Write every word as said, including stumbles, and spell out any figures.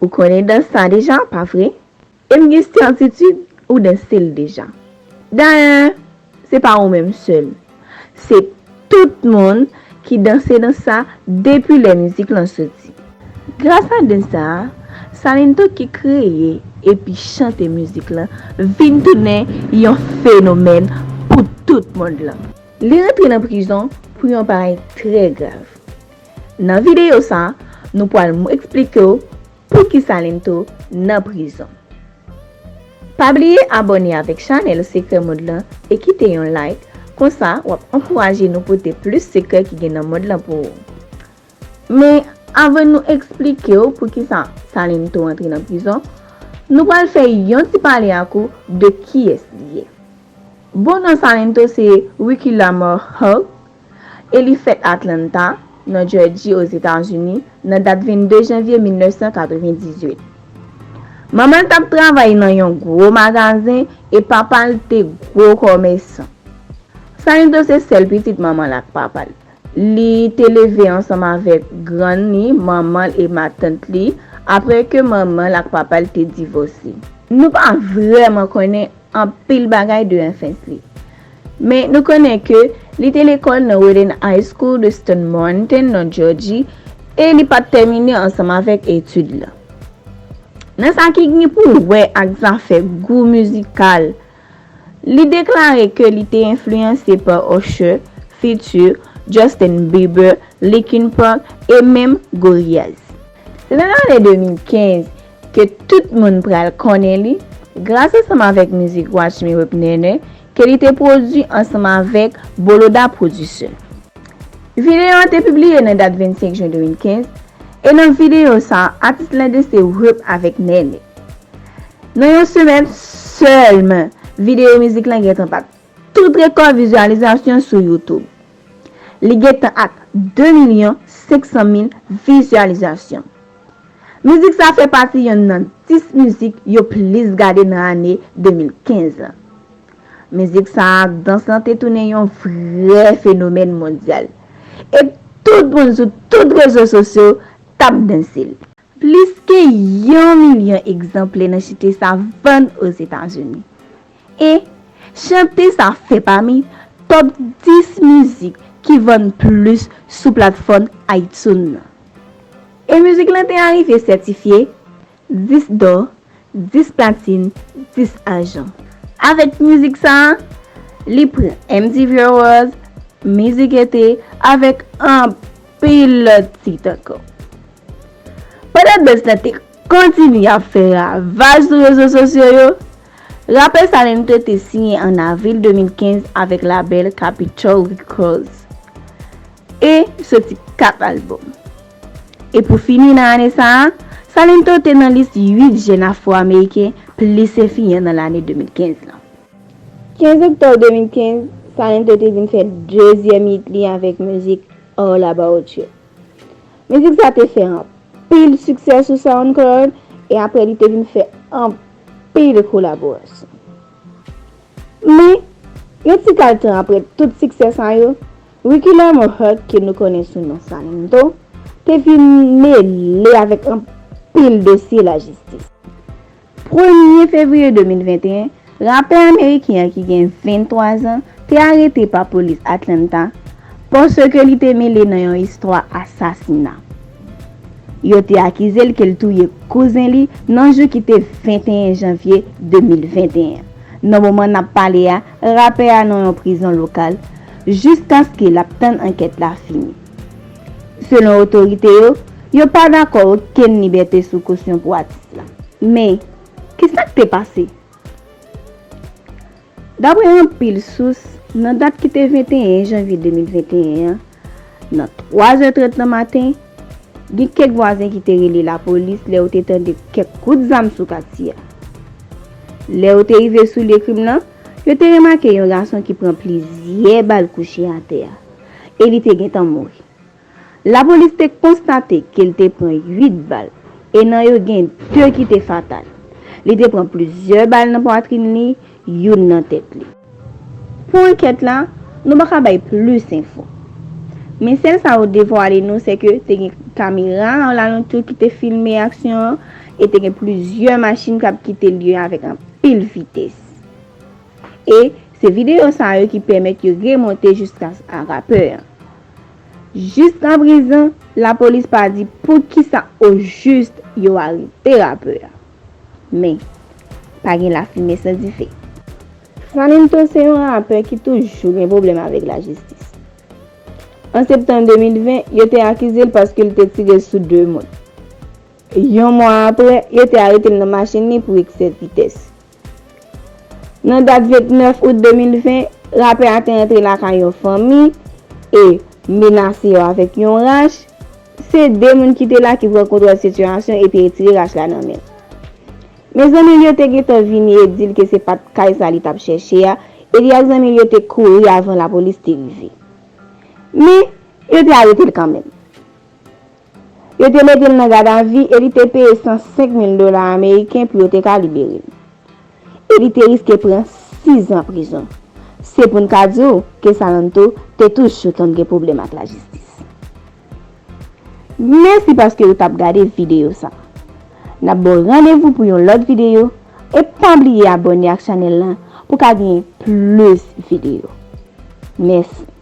Ou konnen dans sa deja, pa vre? E m gen sètitid ou danse l deja. Dayè, se pa ou menm sèl. Se tout moun ki danse dans sa depi lè mizik lan soti. Gras a dans sa a, Salento ki kreye epi chante mizik lan vin tounen yon fenomèn pou tout mond lan. Li rantre nan prizon pou yon bagay trè grav. Nan videyo sa, nou pral m- eksplike w poukisa Lento nan prizon. Pa bliye abòne avèk chanèl Sekrè Mond lan e kite yon like, konsa w ap ankouraje nou pote plis sekrè ki gen nan mond lan pou ou. Men, anvan nou eksplike w poukisa Salento antre nan prizon, nou pral fè yon ti pale ak ou de kiyès li ye. Bon, non Salento se Ricky Lamar Hall, e li fèt Atlanta, nan Jòji, Ozetazini, nan dat vennde janvye mil nèf san katrevendizuit. Manman l t ap travay nan yon gwo magazen e papa l te gwo kòmèsan. Salento se sèl pitit manman l ak papa l. Li te leve ansanm avèk grann li, manman l e matant li, apre ke manman l ak papa l te divòse. Nou pa vrèman konnen anpil bagay de anfans li. Men nou konnen ke li te lekòl nan Roden High School de Stone Mountain nan Jòji e li pa t tèmine ansanm avèk etid lan. Nan sa ki gen pou wè ak zafè gou mizikal, li deklare ke li te enfliyanse pa Usher, Future, Justin Bieber, Linkin Park e menm Gorillaz. Se nan lane de mil kenz ke tout moun pral konnen li gras ansanm avèk mizik Watch Me Whip Nene ke li te pwodui ansanm avèk Boloda Producer. Videyo an te pibliye nan dat vennsenk jen de mil kenz, e nan videyo sa a, atis la danse rap avèk Nene. Nan yon semèn sèlman, videyo mizik lan gentan bat tout rekò vizyalizasyon sou YouTube. Li gentan ak de milyon senk san mil vizyalizasyon. Mizik sa fè pati yonn nan dis mizik yo plis gade nan ane de mil kenz lan. Mizik sa a ak dans lan te tounen yon vrè fenomèn mondyal. E tout moun sou tout rezo sosyo t ap danse l. Plis ke yon milyon egzanplè nan chante sa vann Ozetazini. E chante sa fè pami top dis mizik ki vann plis sou platfòm iTunes nan. E mizik lan te arive sètifye dis dò, dis platin, dis ajan. Avèk mizik sa a, li pran M T V Awards, Mizik Ete, avèk anpil lòt tit ankò. Pandan dans lan te kontinye ap fè ravaj sou rezo sosyo yo, rapè Salento te siyen an avril de mil kenz avèk labèl Capitol Records e soti kat albòm. E pou fini nan ane sa a, Salento te nan lis uit jèn afwo-ameriken plis enfliyan nan lane de mil kenz lan. Kenz oktòb de mil kenz, Salento te vin fè dezyèm hit li avèk mizik All About You. Mizik sa te fè anpil siksè sou SoundCloud e apre li te vin fè anpil kolaborasyon. Men, yon ti kal tan apre tout siksè sa yo, Ricky Lamar Hart, ke nou konnen sou non Salento, te vin mele avèk anpil dosye lajistis. Premye fevriye de mil venteyen, rapè ameriken an ki gen venntwa zan te arete pa polis Atlanta paske li te mele nan yon istwa asasina. Yo te akize l ke l touye kouzen li nan jou ki te venteyen janvye de mil venteyen. Nan moman n ap pale a, rapè a nan yon prizon lokal jiskaske l ap tann ankèt la fini. Selon otorite yo, yo pa dakò okenn libète sou kosyon pou atis la. Men, kisa k te pase? Dapre anpil sous, nan dat ki te venteyen janvye de mil venteyen an, nan twa zè trant nan maten, gen kèk vwazen ki te rele lapolis lè yo te tande kèk kout zam sou katye a. Lè yo te rive sou lye krim lan, yo te remake yon gason ki pran plizyè bal kouche atè a, e li te gentan mouri. Lapolis te konstate ke l te pran uit bal, e nan yo gen de ki te fatal. Li te pran plizyè bal nan pwatrin li, youn nan tèt li. Pou ankèt la, nou pa ka bay plis enfo. Men sèl sa yo devwale nou, se ke te gen kamera alantou ki te filme aksyon an, e te gen plizyè machin k ap kite lye a avèk anpil vitès. E se videyo sa yo ki pèmèt yo remonte jiska rapè a. Jiska prezan, lapolis pa di poukisa ojis yo arete rapè a. Men, pa gen lafimen san dife. Sanento se yon rapè ki toujou gen pwoblèm avèk lajistis. An septanm de mil ven, yo te akize l paske l te tire sou de moun. Yon mwa apre, yo te arete l nan machin li pou eksè vitès. Nan dat vennèf out de mil ven, rapè a te antre lakay yon fanmi e menase yo avèk yon rach. Se de moun ki te la ki pran kontwòl sitiyasyon epi retire rach la nan men l. Mezanmi l yo te gentan vini e di l ke se pa t kay sa li t ap chèche a, e li ak zanmi l yo te kouri avan lapolis te rive. Men, yo te arete l kanmenm. Yo te mete l nan gadavi e li te peye san senk mil dola ameriken pou yo te ka libere l. E li te riske pran sis zan prizon. Se pou n ka di w ke Sanento te toujou konn gen pwoblèm ak lajistis. Mèsi paske ou t ap gade videyo sa. N ap ba w randevou pou yon lòt videyo e pa bliye abòne ak chanèl lan pou w ka genyen plis videyo. Mèsi.